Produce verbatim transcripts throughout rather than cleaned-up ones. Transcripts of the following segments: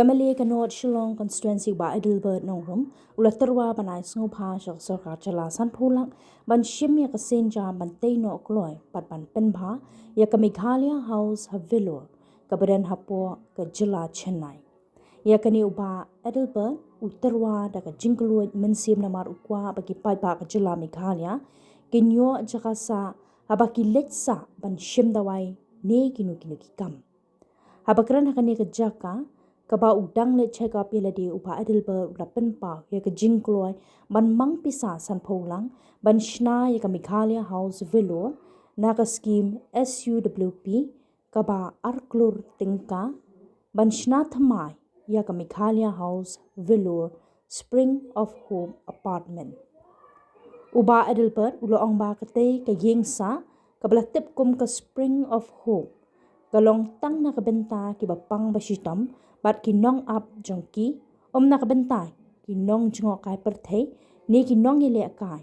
Ka M L A ka North Shillong Constituency, Bah Adelbert Nongrum, u la tyrwa ban ai sngewbha sha ka sorkar jylla sanphew lak ban shim ïa ka sienjam ban tei noh kloi bad ban pynbha ïa ka Meghalaya House ha Vellore, kaba don hapoh ka jylla Chennai. Ïa kane u Bah Adelbert u tyrwa da ka jingkylluid mynsiem namar u kwah ba ki paidbah ka jylla Meghalaya kin ïoh jaka sah haba ki leit sah ban shim dawai ne kino kino ki kam. Haba kren ha kane ka jaka kaba u dang leit check up ïa lade, u Bah Adelbert u la pynpaw ïa ka jingkloi ban mang pisa sanphew lak ban shna ïa ka Meghalaya House Vellore na ka skim S U W P kaba ar klur tyngka ban shna thymmai ïa ka Meghalaya House Vellore Spring of Hope Apartment. U Bah Adelbert u la ong ba katei ka ïing sah kaba la tip kum ka Spring of Hope ka long tang na ka bynta kiba pang ba shitom bad ki nongap jong ki, ym na ka bynta ki nongjngohkai pyrthei ne ki nongïalehkai.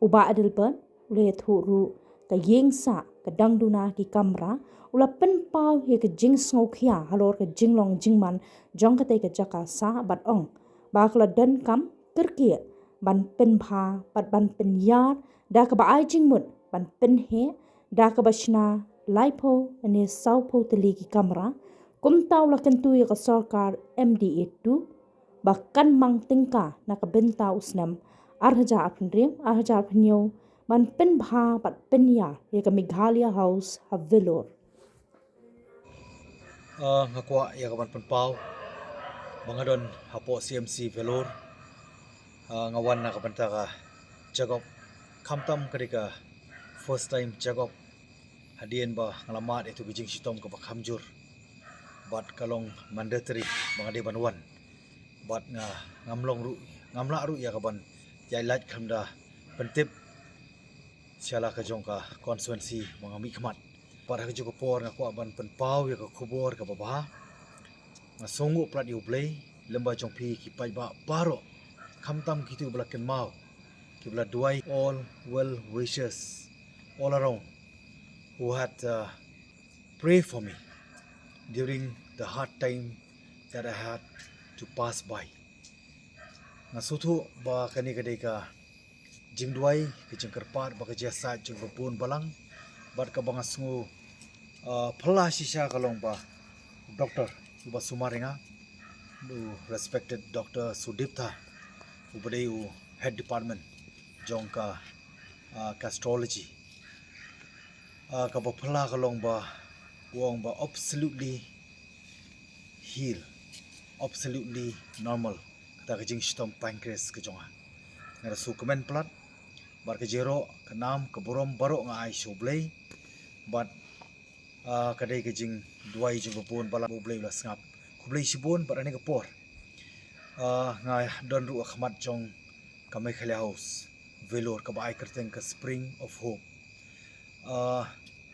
U Bah Adelbert u la ïathuh ruh ka ïing sah ka dang duna ki kamra, u la pynpaw ïa ka jingsngewkhia halor ka jinglong jingman jong katei ka jaka sah bad ong ba ka la donkam kyrkieh ban pynbha bad ban pynïar da kaba ai jingmut ban pynheh da kaba shna laiphew ne sawphew tylli ki kamra. Kumta u la kyntu ïa ka sorkar M D A two ba kan mang tyngka na ka bynta u snem ar hajar arphew hynriew ar hajar arphew hynñiew ban pynbha bad pynïar ïa ka Meghalaya House ha Vellore. Ah, nga kwah ïa ka ban pynpaw ba nga don hapoh C M C Vellore. Ah, nga wan na ka bynta ka check up, khamtam ka dei ka first time check up. Hadien ba nga la mad ïa tu ka jingshitom kaba kham jur bad ka long mandatory ba nga dei ban wan. Bad nga ngam long ruh, ngam lah ruh ïa ka ban ïaid lait khlem da pyntip sha la ka jong ka constituency ba nga mihkhmat. Bad ha ka jong ka por nga kwah ban pynpaw ïa ka khubor kaba bha. Nga sngewnguh palat ïa U Blei lyngba jong phi ki paidbah baroh, khamtam kito ba la kynmaw, ki ba la duwai, all well wishers all around who had, uh, pray for me during the hard time that I had to pass by. Nga sngewthuh ba kane ka dei ka jingduwai, ka jingkyrpad bad ka jingïasaid jong kiba bun balang, bad kaba nga sngew, uh, phylla shisha ka long ba u doktor uba sumar ïa nga, u respected Doctor Sudipta, uba dei u head department jong ka, uh, gastrology. Ah, kaba phylla ka long ba u ong ba absolutely heal, absolutely normal kata ka jingshitom pancreas ka jong nga. Nga da sngewkmen palat bad ka jingïaroh, ka nam, ka burom baroh nga ai sha U Blei. Bad, ah, ka dei ka jingduwai jong kiba bun balang, U Blei u la sngap. Khublei shibun bad ha kane ka por, ah, nga don ruh ha khmat jong ka Meghalaya House Vellore kaba ai kyrteng ka Spring of Hope. Ah,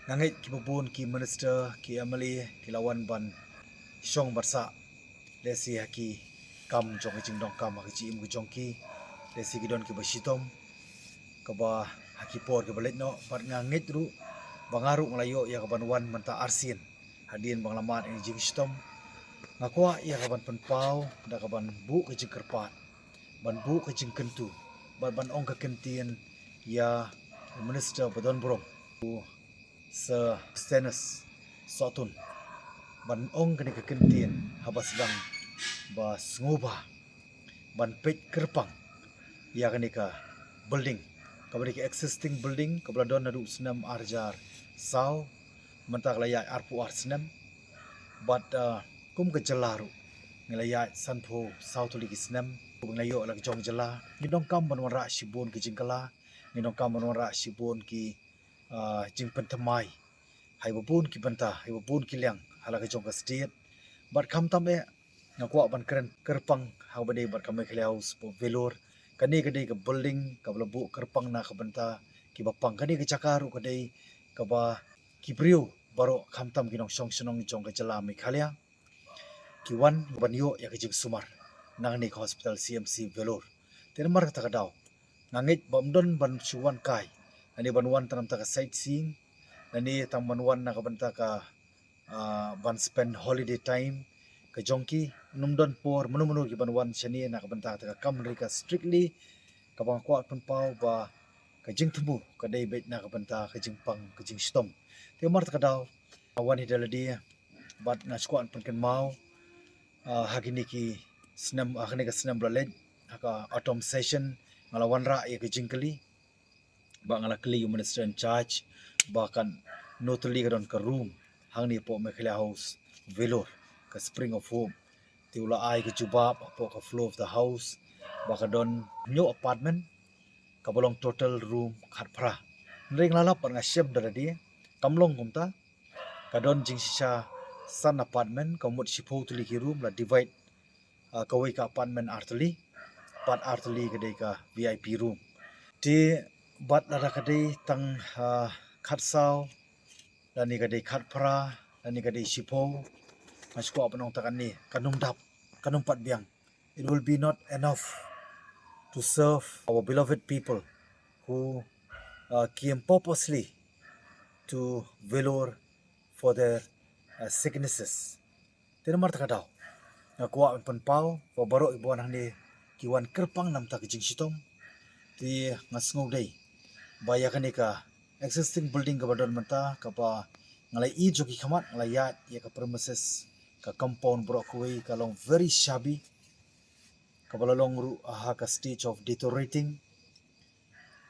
nga ngeit kiba bun ki minister, ki M L A ki la wan ban shong ban sah lehse ha ki kam jong ka jingdonkam ha ka jingim ka jong ki, lehse ki don kiba shitom kaba ha ki por kiba leit noh. Bad nga ngeit ruh ba nga ruh nga la ïoh ïa ka ban wan mynta arsien hadien ba nga la mad ïa ka jingshitom. Nga kwah ïa ka ban pynpaw da ka ban buh ka jingkyrpad, ban buh ka jingkyntu bad ban ong ka ktien ïa u minister ba don burom, u Sir Stennis Sohtun, ban ong kane ka ktien haba sdang ba sngewbha ban peit kyrpang ïa kane ka building, kaba dei ka existing building kaba la don naduh u snem ar hajar saw, mynta ka la ïaid arphew ar snem. Bad, uh, kum ka jylla ruh ngi la ïaid sanphew saw tylli ki snem, kum ngi la ïoh la ka jong jylla. Ngi donkam ban wanrah shibun ki jingkylla, ngi donkam ban wanrah shibun ki, uh, jingpynthymmai ha kiba bun ki bynta, ha kiba bun ki liang ha la ka jong ka state. Bad khamtam eh, nga kwah ban kren kyrpang ha kaba dei bad ka Meghalaya House Vellore. Kane ka dei ka building kaba la buh kyrpang na ka bynta kiba pang. Kane ka jaka ruh ka dei kaba ki briew baroh khamtam ki nongshong shnong jong ka jylla Meghalaya ki wan ban ïoh ïa ka jingsumar na kane ka hospital C M C Vellore. Te namar kata ka daw nga ngeit ba ym don ban shu wan kai, lane ban wan tang na ka bynta ka sightseeing, lane tang ban wan na ka bynta ka, ah, ban spend holiday time ka jong ki. Ym don por mano mano ki ban wan shane na ka bynta kata ka kam, hynrei ka strictly kaba nga kwah pynpaw ba ka jingthmu ka dei beit na ka bynta ka jingpang ka jingshitom. Te namar kata ka daw nga wan hi da lade bad nga shu kwah pynkynmaw, ah, ha kine ki snem, ha kine ka snem ba la leit, ha ka autumn session, nga la wanrah ïa ka jingkylli ba nga la kylli u minister in charge ba katno tylli ka don ka room hangne hapoh Meghalaya House, Vellore, ka Spring of Hope. Te u la ai ka jubab hapoh ka floor of the house ba ka don hynñiew apartment, kaba long total room khatphra. Hynrei nga la lap bad nga shem da lade, kam long kumta. Ka don jingshisha san apartment, ka mut shiphew tylli ki room, la divide, ah, kawei ka apartment ar tylli, pat ar tylli ka dei ka V I P room. Te bad lada ka dei tang, ah, khatsaw, lane ka dei khatphra, lane ka dei shiphew, nga shu kwah ban ong ta kane, kan ym dap, kan ym pat biang. It will be not enough to serve our beloved people who, uh, came purposely to Vellore for their, uh, sicknesses. Te namar kata ka daw nga kwah pynpaw ba baroh kiba wan hangne ki wan kyrpang namar ka jingshitom. Te nga sngew dei ba ïa kane ka existing building kaba don mynta, kaba nga la ïohi jong ki khmat, nga la ïaid ïa ka premises, ka compound baroh kawei ka long very shabby, kaba la long ruh ha ka stage of deteriorating,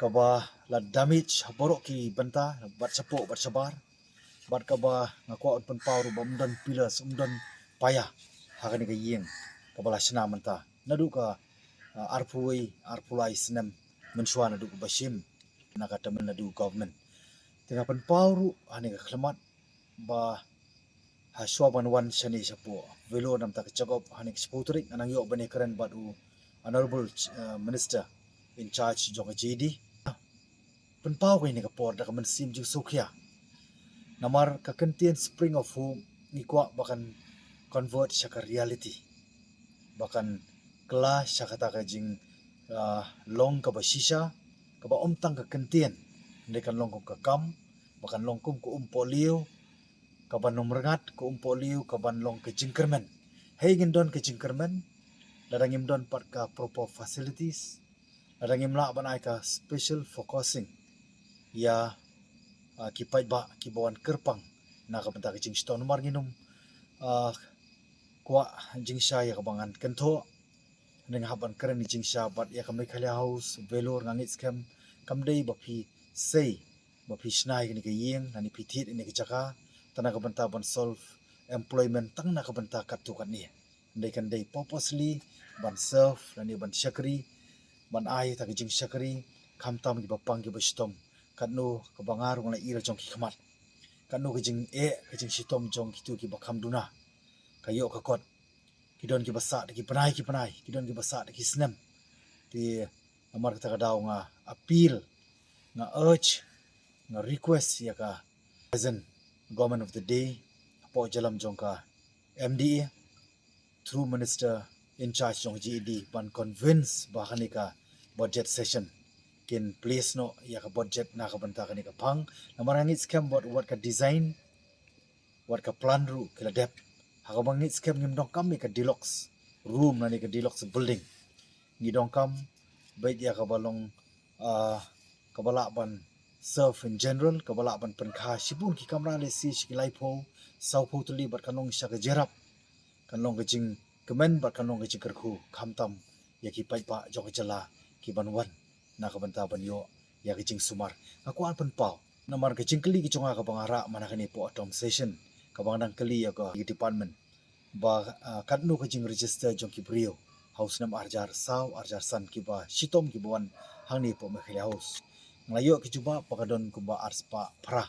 kaba la damage ha baroh ki bynta, bad shapoh bad shabar, bad kaba nga kwah pynpaw ruh ba ym don pillars, ym don paia ha kane ka ïing kaba la shna mynta naduh ka, ah, arphew wei, arphew lai snem mynshuwa naduh kaba shim na ka Tamil Nadu government. Te nga pynpaw ruh hangne ka khyllipmat ba ha shuwa ban wan shane shapoh Vellore namar ka jaka hangne ka shiphew tarik, nga nang ïoh ban ïakren bad u Honorable, uh, Minister in charge jong ka G A D. Pynpaw ka ïa kane ka por da ka mynsiem jingsngewkhia. Namar ka kyntien Spring of Hope ngi kwah ba kan convert sha ka reality, ba kan kylla sha kata ka jing, uh, long kaba shisha, kaba ym tang ka kyntien, hynrei kan long kum ka kam, ba kan long kum ka umpohliew, kaban ym rngat, ka umpohliew kaban long ka jingkyrmen. Hei, ngin don ka jingkyrmen lada ngim don pat ka proper facilities, lada ngim lah ban ai ka special focusing ïa, ah, ki paidbah kiba wan kyrpang na ka bynta ka jingshitom. Namar ngin ym, ah, kwah jingshisha ïa kaba ngan kynthoh, hynrei nga hap ban kren jingshisha bad ïa ka Meghalaya House Vellore, nga ngeit skhem kam dei ba phi sei ba phi shna ïa kane ka ïing, lane phi thied ïa kane ka jaka tang na ka bynta ban solve employment tang na ka bynta katto katne. Hynrei kan dei purposely ban serve lane ban shakri, ban ai ta ka jingshakri khamtam kiba pang kiba shitom. Katno kaba nga ruh nga la ïohi jong ki khmat, katno ka jingeh ka jingshitom jong kito kiba kham duna, ka ïoh ka kot. Ki don kiba sah da ki bnai ki bnai, ki don kiba sah da ki snem. Te namar kata ka daw nga appeal, nga urge, nga request ïa ka present government of the day, hapoh jingïalam jong ka M D A, through minister in charge jong G A D, ban convince ba ha kane ka budget session kin place noh ïa ka budget na ka bynta kane ka phang. Namar nga ngeit skhem bad wat ka design, wat ka plan ruh ki la dep. Ha kaba nga ngeit skhem ngim donkam ïa ka deluxe room lane ka deluxe building. Ngi donkam beit ïa kaba long, ah, kaba lah ban serve in general, kaba lah ban pynkha shibun ki kamra, lehse sha ki laiphew, sawphew tylli, bad kan long sha ka jingïarap, kan long ka jingkmen bad kan long ka jingkyrkhu khamtam ïa ki paidbah jong ka jylla kiban wan na ka bynta ban ïoh ïa ka jingsumar. Nga kwah pynpaw namar ka jingkylli ka jong nga kaba nga rah mynta kane hapoh autumn session, kaba nga dang kylli ïa ka department ba, ah, katno ka jingregister jong ki briew ha u snem ar hajar saw, ar hajar san, kiba shitom kiba wan hangne hapoh Meghalaya House. Nga la ïoh ka jubab ba ka don kumba arspah phra.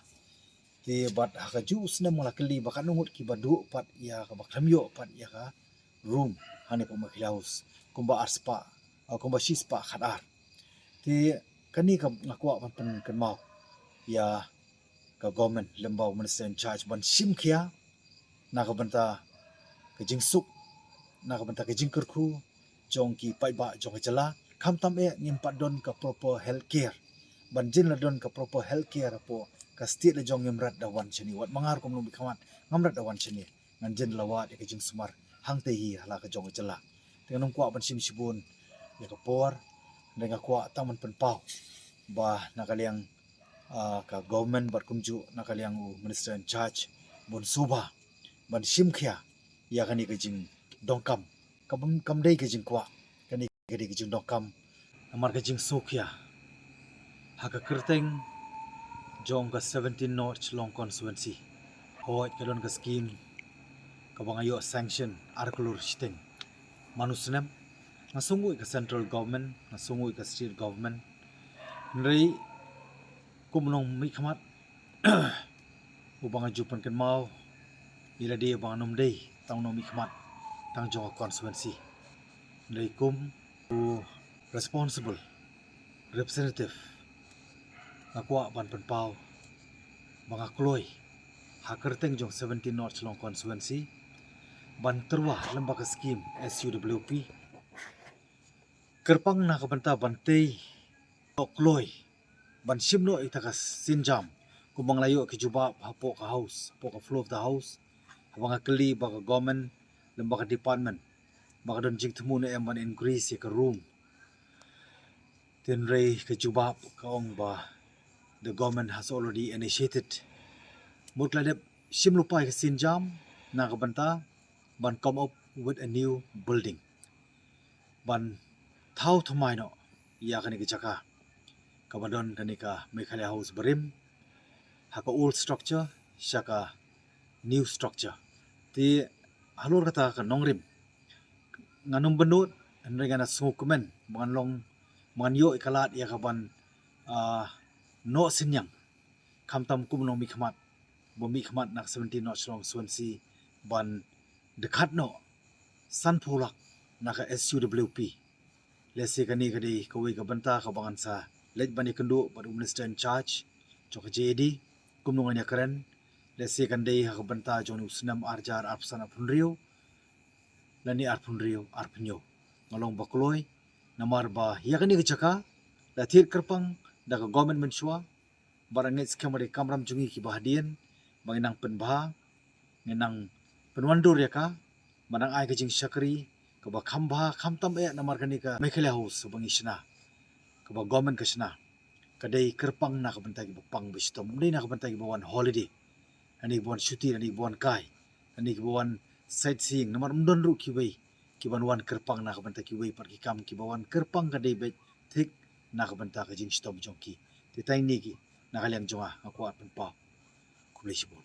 Te bad ha kajuh u snem nga la kylli ba katno ngut kiba duh pat ïa kaba khlem ïoh pat ïa ka room hangne hapoh Meghalaya House, kumba arspah, ah, kumba shispah khatar. Te kane ka nga kwah ban pynkynmaw ïa ka government lyngba u minister in charge ban shim khia na ka bynta ka jingsuk, na ka bynta ka jingkyrkhu jong ki paidbah jong ka jylla. Khamtam eh ngim pat don ka proper health care. Ban jin la don ka proper health care hapoh ka state la jong, ngim rat da wan shane. Wat ma nga ruh kum u nongmihkhmat ngam rat da wan shane. Ngan jin la wad ïa ka jingsumar hangtei hi ha la ka jong ka jylla. Te nga nym kwah ban shim shibun ïa ka por, hynrei nga kwah tang ban pynpaw ba na ka liang, ah, ka government bad kumjuh na ka liang u minister in charge bun sngewbha ban shim khia ïa kane ka jingdonkam. Kam, kam dei ka jingkwah, kane ka dei ka jingdonkam. Namar ka jingsngewkhia ha ka kyrteng jong ka seventeen North Shillong constituency, hooid ka don ka scheme kaba nga ïoh sanction ar klur shiteng man u snem. Nga sngewnguh ïa ka central government, nga sngewnguh ïa ka state government, hynrei kum u nongmihkhmat uba nga ju pynkynmaw ïa lade ba nga nym dei tang u nongmihkhmat tang jong ka constituency, hynrei kum u responsible representative, nga kwah ban pynpaw ba nga kloi ha kyrteng jong seventeen North Shillong constituency ban tyrwa lem bad ka scheme S U W P, kyrpang na ka bynta ban tei noh kloi ban shim noh ïa kata ka sienjam, kumba nga la ïoh ka jubab hapoh ka house, hapoh ka floor of the house, haba nga kylli ba ka government lem bad ka department ba ka don jingthmu ne em ban increase ïa ka room. Te hynrei ka jubab ka ong ba the government has already initiated. Mut la dep shim lypa ïa ka sienjam na ka bynta ban come up with a new building, ban thaw thymmai noh ïa kane ka jaka kaba don kane ka Meghalaya House barim, ha ka old structure sha ka new structure. Te halor kata ka nongrim, nga nym bynnud, hynrei nga na sngewkmen ba ngan long, ba ngan ïoh ïa ka lad ïa ka ban, ah, noh synñiang, khamtam kum u nongmihkhmat ba mihkhmat na ka seventeen North Shillong constituency, ban dkhot noh sanphew lak na ka S U W P. Lehse kane ka dei kawei ka bynta kaba ngan sa leit ban ïakynduh bad u minister in charge jong ka J A D, kumno ngan ïakren. Lehse kan dei ha ka bynta jong u snem ar hajar arphew san arphew hynriew lane arphew hynriew arphew hynñiew. Nga long ba kloi namar ba ïa kane ka jaka la thied kyrpang da ka government mynshuwa, bad nga ngeit skhem ba dei ka kamram jong ngi kiba hadien ba ngin nang pynbha, ngin nang pynwandur ïa ka, ban nang ai ka jingshakri kaba kham bha, khamtam eh namar kane ka Meghalaya House ba ngi shna, kaba government ka shna, ka dei kyrpang na ka bynta kiba pang ba shitom, ym dei na ka bynta kiba wan holiday, lane kiba wan shuti, lane kiba wan kai, lane kiba wan sightseeing. Namar ym don ruh kiwei kiban wan kyrpang na ka bynta kiwei pat ki kam, kiba wan kyrpang ka dei beit thik na ka bynta ka jingshitom jong ki. Te tang kine ki na ka liang jong nga, nga kwah pynpaw. Khublei shibun.